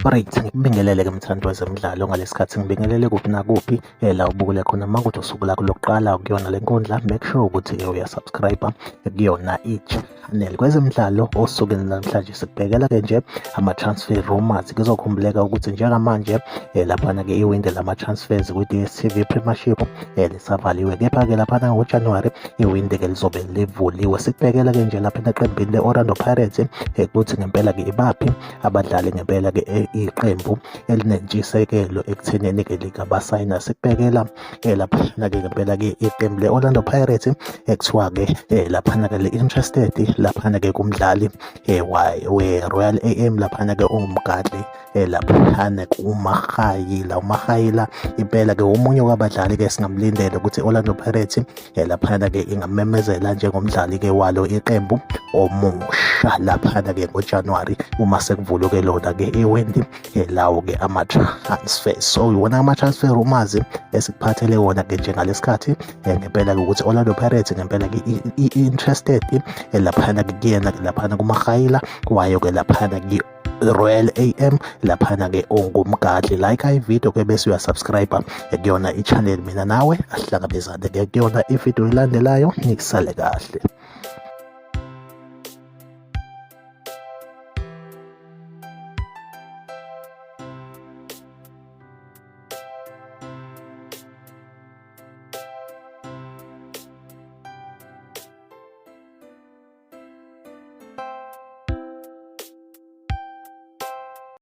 Right, ngikubingelele ke mthandi wezemidlalo ngalesikhathi ngibingelele kuphi nakuphi la ubukele khona uma kuthi usuku lakho lokuqala kuyona le nkundla, make sure ukuthi ke uyasubscribe kuyona i-channel. Kwezemidlalo osukwini namhlanje sikubhekela ke nje ama-transfer rumors. Kuzokhumbuleka ukuthi njengamanje laphana ke iwindi lama-transfers kwi-DStv Premiership lisavaliwe, kepha-ke laphana ngoJanuwari iwindi ke lizobe livuliwe. Sikubhekela ke nje lapha eqembini le-Orlando Pirates ukuthi ngempela ke ibaphi abadlali ngempela ke iqembu elinentshisekelo ekuthenini ke likabasayina. Sikubhekela laphana ke ngempela ke iqembu le-Orlando Pirates ekuthiwa ke laphana ke li-interested laphana ke kumdlali we-Royal AM laphana ke ongumgadli laphana kuMahayila. UMahayila impela ke omunye wabadlali ke singamlindele ukuthi Orlando Pirates laphana ke ingamemezela njengomdlali ke walo iqembu omusha laphana ke ngoJanuary uma sekuvulwe ke lona ke iwindi lawo ke ama-transfer. So iwona ama-transfer rumors esikuphathele wona ke njengalesikhathi ngempela ke ukuthi Orlando Pirates ngempela ke i-interested laphana ke kuyena ke laphana kuMahayila wayo ke laphana ke Royal AM laphana ke ongumgadli. Like ivideo ke bese uyasubscribe kuyona i-channel. Mina nawe asihlangabezane ke kuyona ivideo elandelayo. Nikusale kahle.